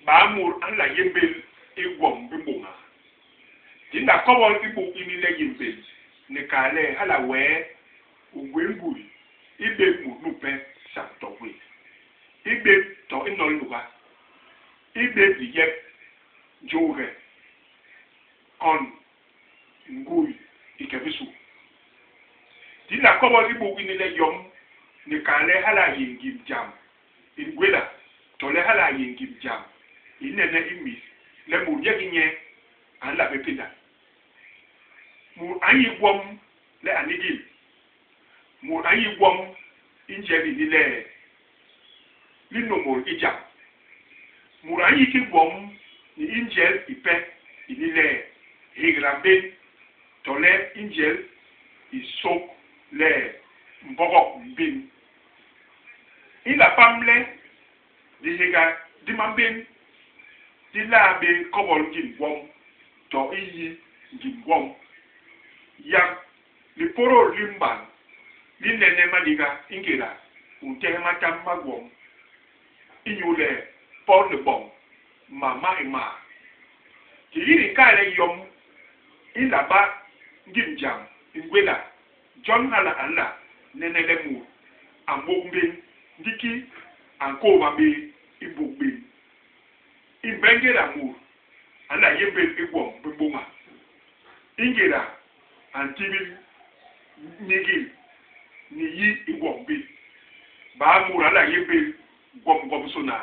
Baa mut a nla yémbél i gwom bi mbôña? Di nla kobol i buk ini le yémbél ni kal le hala wee u gwé ngui i bép mut numpe sañ to gwét, i bép to i nol nuga, i bép liyep, njôghe, kon, ngui i ke bisu. Di nla kobol i buk ini le yom ni kal le hala a yé ngim jam i ngwéla tole hala a yé ngim jam i nene i mis le mut nye ki nye a nla bé pinda. Mut a nyi gwom le a nigil. Mut a nyi gwom i njel ini le linômôl i jam. Mut a nyi ki gwom ni i njel ipe ini le hégda mbén tole i njel i sôk le mbogok mbén. I nla pam le dihéga di mambén di laa bé kobol ngim gwom to i yi ngim gwom. Yak lipôdôl li mban li nene maliga i ngéda u ntehe matam ma gwom inyule pot ni boñ mam ma i maa. Kiki di nkal le yom i nla ba ngim jam i ngwéla, jon hala a nla nene le mut a mbôk mbén, ndi ki a nkôôba bé i bôk mbén. Imbe ngéda mut a nla yémbél i gwom bi mbôña? I ngéda a ntibil nigil ni yi i gwom bi. Baa mut a nla yémbél gwom gwobisôna?